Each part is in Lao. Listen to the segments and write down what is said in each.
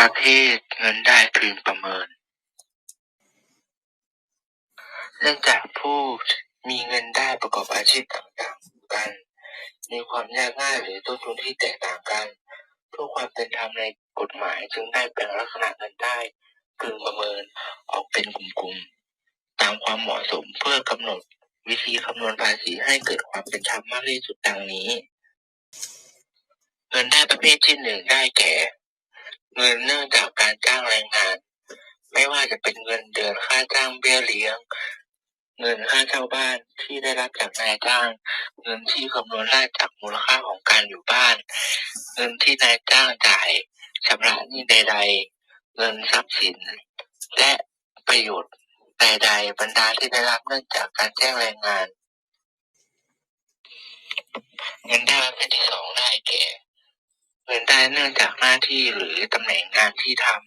ປະເພດເງິນໄດ້ພິມປະເມີນ. ເນື່ອງຈາກຜູ້ມີເງິນໄດ້ປະກອບອາຊີບຕ່າງໆກັນ ມີຄວາມຍາກງ່າຍ ຫຼື ຕົ້ນທຶນທີ່ແຕກຕ່າງກັນ, ເພື່ອຄວາມເປັນທຳໃນກົດໝາຍຈຶ່ງໄດ້ແບ່ງລັກສະນະເງິນໄດ້ພິມປະເມີນອອກເປັນກຸ່ມໆ ຕາມຄວາມເໝາະສົມ ເພື່ອກຳນົດວິທີຄຳນວນພາສີໃຫ້ເກີດຄວາມເປັນທຳມາກທີ່ສຸດດັ່ງນີ້. ເງິນໄດ້ປະເພດທີໜຶ່ງ ໄດ້ແກ່ ເງິນເນື່ອງຈາກການຈ້າງແຮງງານ ໄມ່ວ່າຈະເປັນເງິນເດືອນ, ຄ່າຈ້າງ, ເບ້ຍລ້ຽງ, ເງິນຄ່າເຊົ່າບ້ານທີ່ໄດ້ຮັບຈາກນາຍຈ້າງ, ເງິນທີ່ຄຳນວນໄດ້ຈາກມູນຄ່າຂອງການຢູ່ບ້ານ, ເງິນທີ່ນາຍຈ້າງຈ່າຍຊຳລະໜີ້ໃດໆ, ເງິນຊັບສິນ ແລະ ປະໂຫຍດໃດໆ ບັນດາທີ່ໄດ້ຮັບເນື່ອງຈາກການຈ້າງແຮງງານ. ເງິນໄດ້ປະເພດທີສອງ ໄດ້ແກ່ ເງິນໄດ້ເນື່ອງຈາກໜ້າທີ່ ຫຼື ຕຳແໜ່ງງານທີ່ທຳ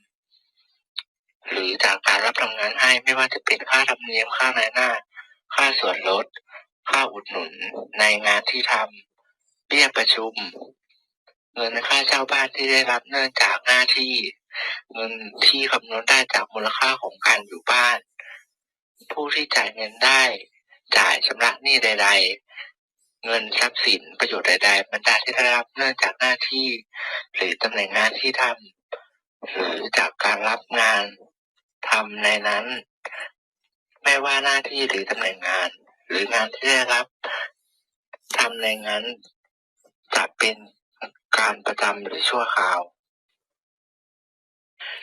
ຫຼື ຈາກການຮັບທຳງານໃຫ້, ໄມ່ວ່າຈະເປັນຄ່າທຳນຽມ, ຄ່ານາຍໜ້າ, ຄ່າສ່ວນລົດ, ຄ່າອຸດໜູນໃນງານທີ່ທຳ, ເບ້ຍປະຊຸມ, ເງິນຄ່າເຊົ່າບ້ານທີ່ໄດ້ຮັບເນື່ອງຈາກໜ້າທີ່, ເງິນທີ່ຄຳນວນໄດ້ຈາກມູນຄ່າຂອງການຢູ່ບ້ານ, ຜູ້ທີ່ຈ່າຍເງິນໄດ້ຈ່າຍຊຳລະໜີ້ໃດໆ, ເງິນຊັບສິນປະໂຫຍດໃດໆ ບັນດາທີ່ໄດ້ຮັບເນື່ອງຈາກໜ້າທີ່ ຫຼື ຕຳແໜ່ງງານທີ່ທຳ ຫຼື ຈາກການຮັບງານທຳໃນນັ້ນ, ແມ່ນວ່າໜ້າທີ່ ຫຼື ຕຳແໜ່ງງານ ຫຼື ງານທີ່ໄດ້ຮັບທຳໃນນັ້ນ ຈະເປັນການປະຈຳ ຫຼື ຊົ່ວຄາວ.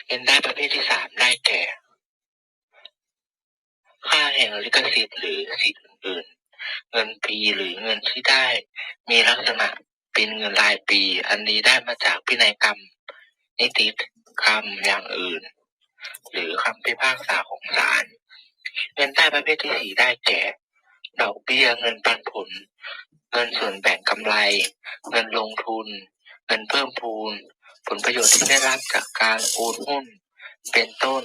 ເງິນໄດ້ປະເພດທີສາມ ໄດ້ແກ່ ຄ່າແຮງລິຂະສິດ ຫຼື ສິດອື່ນໆ, ເງິນຟຣີ ຫຼື ເງິນທີ່ໄດ້ມີລັກສະນະເປັນເງິນລາຍປີ ອັນນີ້ໄດ້ມາຈາກພິໄນກຳ, ນິຕິກຳຢ່າງອື່ນ ຫຼື ຄຳພິພາກສາຂອງສານ. ເງິນໄດ້ປະເພດທີສີ່ ໄດ້ແກ່ ດອກເບ້ຍ, ເງິນປັນຜົນ, ເງິນສ່ວນແບ່ງກຳໄລ, ເງິນລົງທຶນ, ເງິນເພີ່ມພູນ, ຜົນປະໂຫຍດທີ່ໄດ້ຮັບຈາກການໂອນຫຸ້ນ ເປັນຕົ້ນ.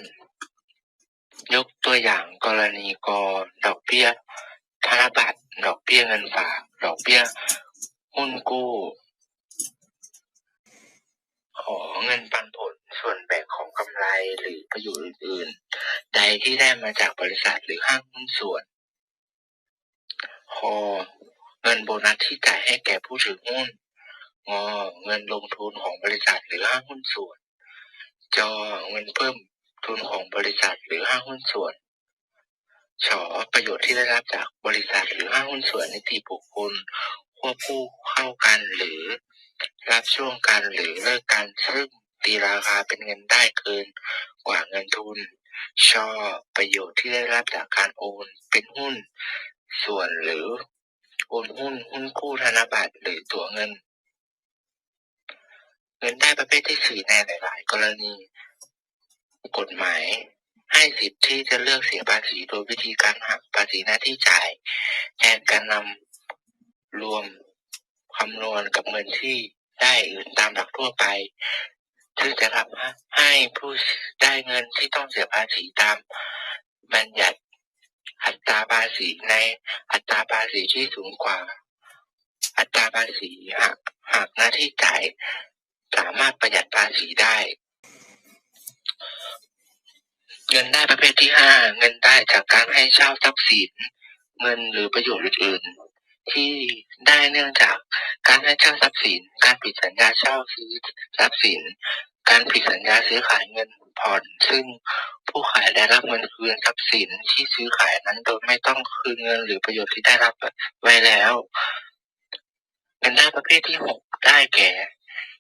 ຍົກຕົວຢ່າງກໍລະນີກໍ ດອກເບ້ຍທະນະບັດ, ດອກເບ້ຍເງິນຝາກ, ດອກເບ້ຍຫຸ້ນກູ້, ຂໍເງິນປັນຜົນ, ສ່ວນແບ່ງຂອງກຳໄລ ຫຼື ປະໂຫຍດອື່ນໆໃດທີ່ໄດ້ມາຈາກບໍລິສັດ ຫຼື ຫ້າງຫຸ້ນສ່ວນ. ຄ, ເງິນໂບນັດທີ່ຈ່າຍໃຫ້ແກ່ຜູ້ຖືຫຸ້ນ. ງ, ເງິນລົງທຶນຂອງບໍລິສັດ ຫຼື ຫ້າງຫຸ້ນສ່ວນ. ຈ, ເງິນເພີ່ມທຶນຂອງບໍລິສັດ ຫຼື ຫ້າງຫຸ້ນສ່ວນ. ຊ, ປະໂຫຍດທີ່ໄດ້ຮັບຈາກບໍລິສັດ ຫຼື ຫ້າງຫຸ້ນສ່ວນນິຕິບຸກຄົນຄວບຄູ່ເຂົ້າກັນ ຫຼື ຮັບຊ່ວງກັນ ຫຼື ເລີກກັນ, ຊຶ່ງ ຕີລາຄາເປັນເງິນໄດ້ເກີນກວ່າເງິນທຶນ. ຊ, ປະໂຫຍດທີ່ໄດ້ຮັບຈາກການໂອນເປັນຫຸ້ນສ່ວນ ຫຼື ໂອນຫຸ້ນ, ຫຸ້ນກູ້, ທະນະບັດ ຫຼື ຕົ໋ວເງິນ. ເງິນໄດ້ປະເພດທີສີ່ ໃນຫຼາຍໆກໍລະນີ ກົດໝາຍໃຫ້ສິດທີ່ຈະເລືອກເສຍພາສີໂດຍວິທີການຫັກພາສີໜ້າທີ່ຈ່າຍ ແທນການນຳລວມຄຳນວນກັບເງິນທີ່ໄດ້ອື່ນຕາມຫຼັກທົ່ວໄປ ຊຶ່ງຈະທຳໃຫ້ຜູ້ໄດ້ເງິນທີ່ຕ້ອງເສຍພາສີຕາມບັນຍັດອັດຕາພາສີ ໃນອັດຕາພາສີທີ່ສູງກວ່າອັດຕາພາສີ ຫາກໜ້າທີ່ຈ່າຍສາມາດປະຢັດພາສີໄດ້. ເງິນໄດ້ປະເພດທີຫ້າ ເງິນໄດ້ຈາກການໃຫ້ເຊົ່າຊັບສິນ, ເງິນ ຫຼື ປະໂຫຍດອື່ນໆ ທີ່ໄດ້ເນື່ອງຈາກການໃຫ້ເຊົ່າຊັບສິນ, ການຜິດສັນຍາເຊົ່າຊື້ຊັບສິນ, ການຜິດສັນຍາຊື້ຂາຍເງິນຜ່ອນ, ຊຶ່ງຜູ້ຂາຍໄດ້ຮັບເງິນຄືນຊັບສິນທີ່ຊື້ຂາຍນັ້ນໂດຍບໍ່ຕ້ອງຄືນເງິນ ຫຼື ປະໂຫຍດທີ່ໄດ້ຮັບໄວ້ແລ້ວ. ເງິນໄດ້ປະເພດທີຫົກ ໄດ້ແກ່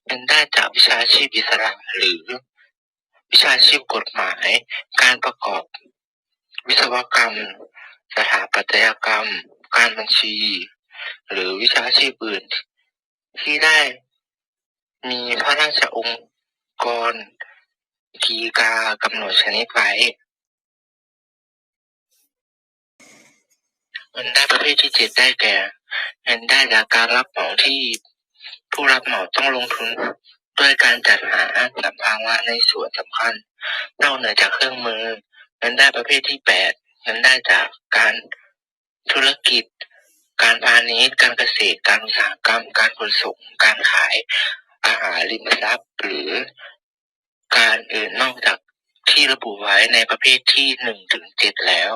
ເງິນໄດ້ຈາກວິຊາຊີບອິດສະຫຼະ ຫຼື ວິຊາຊີບກົດໝາຍ, ການປະກອບວິສະວະກຳ, ສະຖາປັດຕະຍະກຳ, ການບັນຊີ ຫຼື ວິຊາຊີບອື່ນ ທີ່ໄດ້ມີພະລາຊະອົງກອນກີກາກຳນົດຊະນິດໄວ້. ເງິນໄດ້ປະເພດທີເຈັດ ໄດ້ແກ່ ເງິນໄດ້ຈາກການຮັບເໝົາທີ່ຜູ້ຮັບເໝົາຕ້ອງລົງທຶນດ້ວຍການຈັດຫາສຳພາລະໃນສວນສຳຄັນ ນອກເໜືອຈາກເຄື່ອງມື. ເງິນໄດ້ປະເພດທີແປດ ເງິນໄດ້ຈາກການທຸລະກິດ, ການພານິດ, ການກະເສດ, ການອຸດສາຫະກຳ, ການຂົນສົ່ງ, ການຂາຍອະຫານລິມະຊັບ ຫຼື ານອື່ນນອກຈາກທີ່ລະບຸໄວ້ໃນປະເພດທີໜຶ່ງເຖິງເຈັດແລ້ວ.